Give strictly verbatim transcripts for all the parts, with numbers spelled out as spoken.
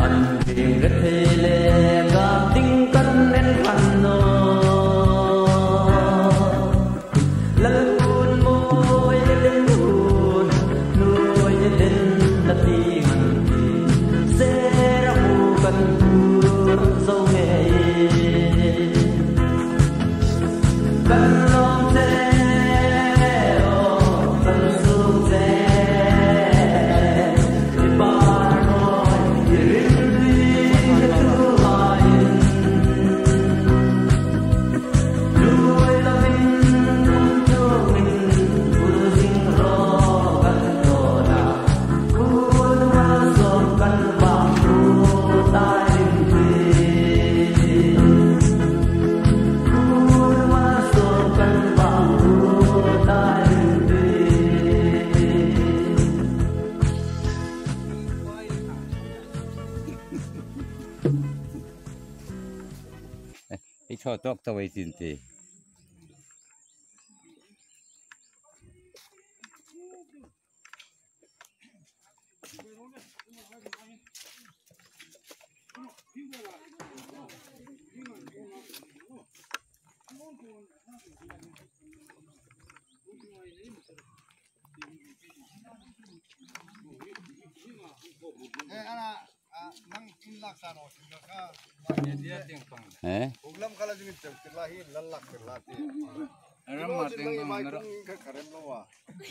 An ding rethei le ka ding kan en kan naw. Lal hun mawi le lal hun, nuoi le len na ti man ti. Sera hu kan tur zo ngei. Ei thaw tawk tawk ei tin ti. Eh, ana, ah, nang tin lak sa ro, tin ka. Eh? Program kala jing chau, tin la hi, lal lak, tin la ti. Ram ma teng teng, mai mara. Kung ka karem lo wa.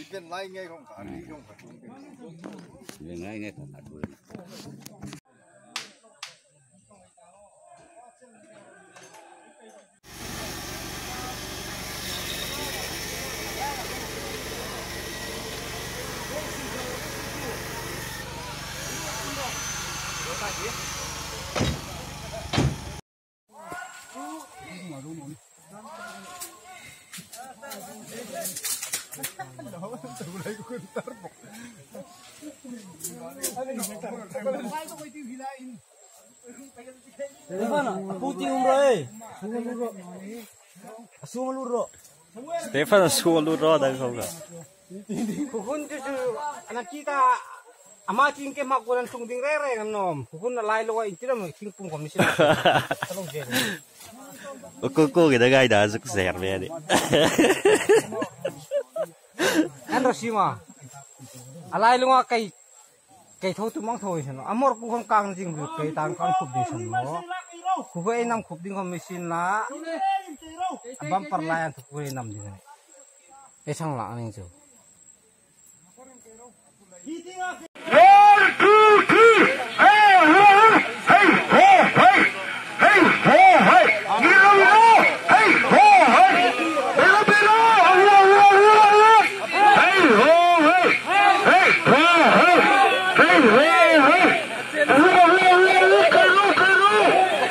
Ipen lai ngai kong ka, ri kong ka tung. Ipen lai ngai kong ka tung. Stefan, a pu ti um ro e. A sung lut ro. Stefan, a sung lut ro, dai khom ka. Hun chu chu, ana ti ta, ama ting ke ma ko nan tung ding re re ngam nom. Hun na lai lo in ti ram thingpum khom ni si. Ko ko ke da gai da zuk ser ve ni. An ro si ma. A lai lo nga kai Kei tho tu mang tho i san. A mor ku khom kang jing ru kei tang kang khup ding san lo. Khu ko ei nam khup ding khom mi sin la. A bumper lai an thu ku ei nam ding. Ei sang la aning chu. One, two, three. Hey, ho, hey. Hey, ho, hey. Hey, ho, hey. Hey, ho, hey. Hey, ho, hey. Hey, ho, hey. Hey, ho, hey. Hey, ho, hey. Hey, ho, hey.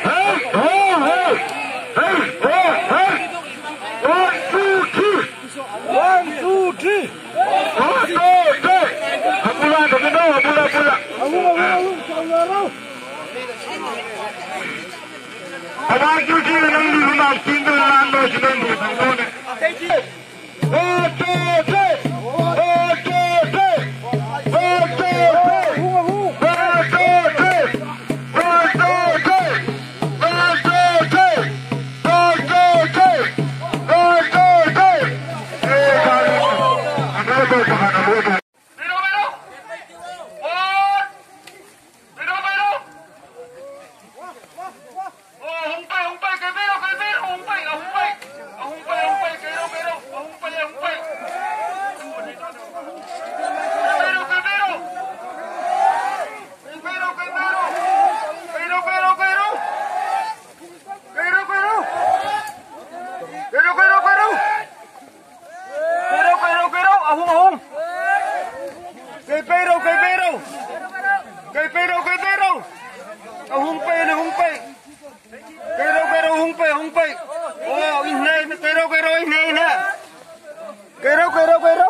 Hey, ho, hey. Hey, ho, hey. One, two, three. One, two, three. One, two, three. A bula, a bula, a bula, a bula. A bula, a bula. Beiro, beiro. Beiro, beiro. Oh, hung pei, hung pei, kei beiro, kei beiro, hung pei, a hung pei. A hung pei, hung pei, kei ro, kei ro, a hung pei, a hung pei. Kei beiro, kei beiro. Kei beiro, kei beiro. Kei ro, kei ro, kei ro. Kei ro, kei ro. Kei ro, kei ro, kei ro. Kei ro, kei ro, kei ro, a hung, a hung. Kei beiro, kei beiro. Kei beiro, kei beiro. A hung pei, a hung pei. Kei ro, kei ro, hung pei, hung pei. Oh, in nei, kei ro, kei ro, in nei, in nei. Kei ro, kei ro, kei ro.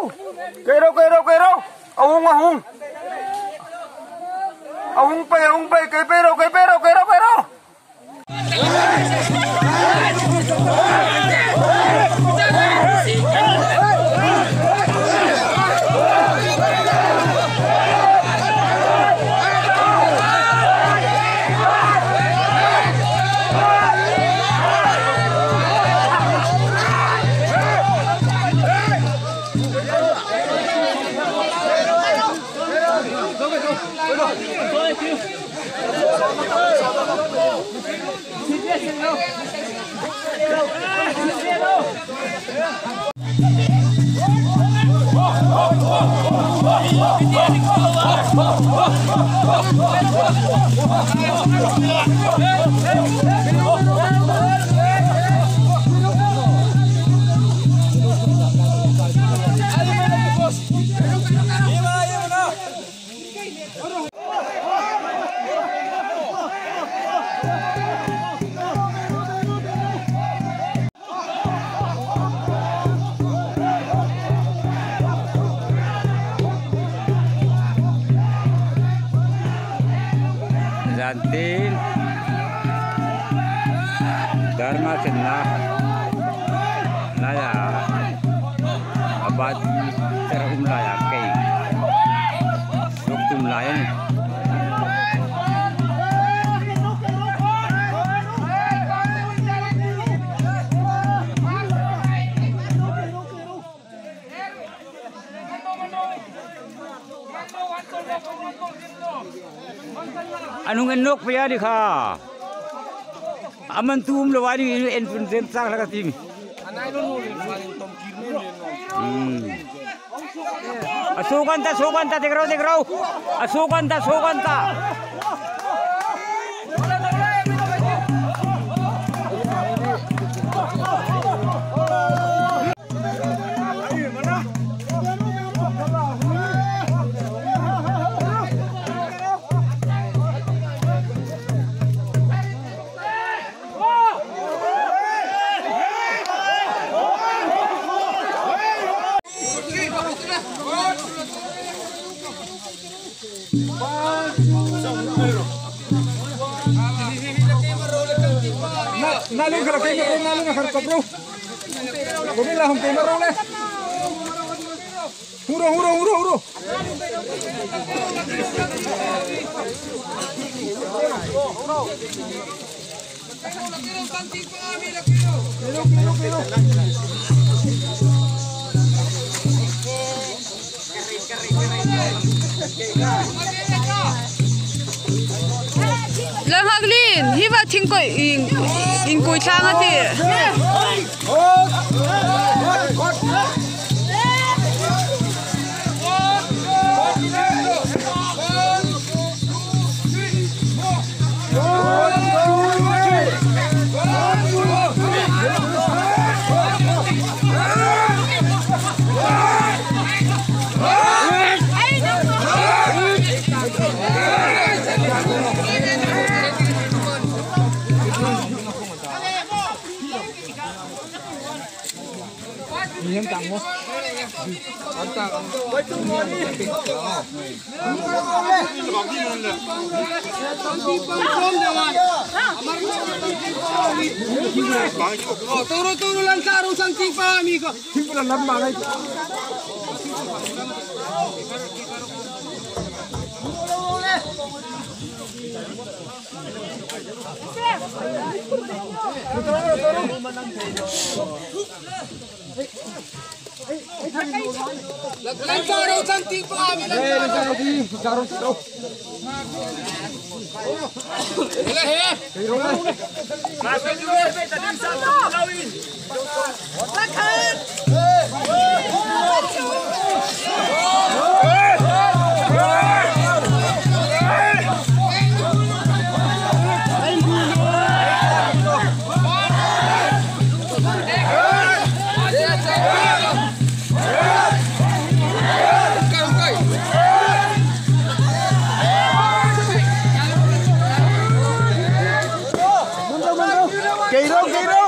Kei ro, kei ro, kei ro. A hung, a hung. A hung pei, a hung pei. Kei beiro, kei beiro, kei ro, kei ro. Zantin Dharma chenna laia, a bat ter um laia kei luk tum lai a nih. A nung en nawk pei a ni kha. A man tu um lo a ni, en pun zem chang hlak a ti mi. Hmm. A suk an ta, suk an ta, dek ro, dek ro. A suk an ta, suk an ta. Na, na lung kar kei ro, na lung kar kop ro. Ko mi la hung kei ro le. Hung ro, hung ro, hung ro, hung ro. Lang hak lin, hi va thing koi in, in koi thlang a ti. Toro, toro, lan taro, san tipa, amigo. Kei ro, kei ro.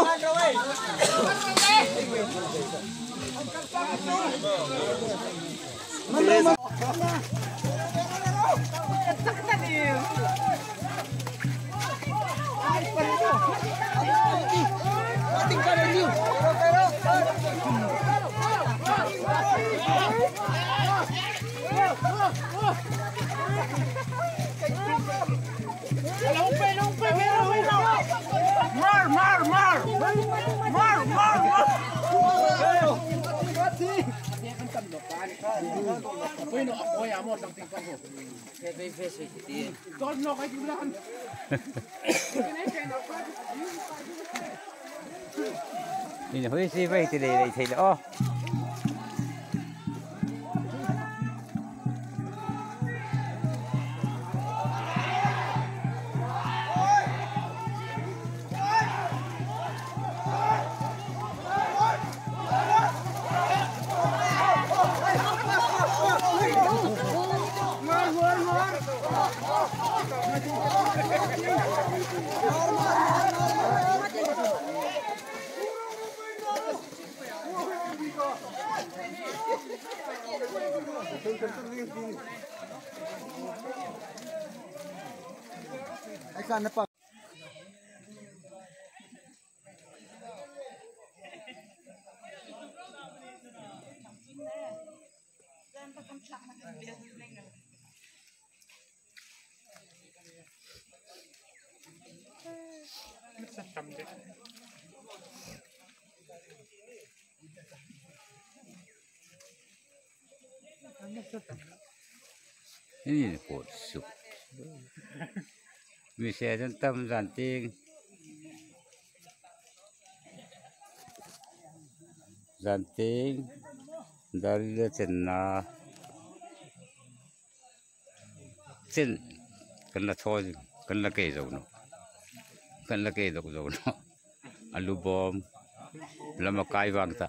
Ina hui si vai ti lei lei thei lo. Ini pot suk. Mi se jan tam zan ting. Zan ting. Dal le chen na. Chen. Kan la thaw zing. Kan la kei zo naw. Kan la kei zo zo naw. A lu bawm. Lama kai vang ta.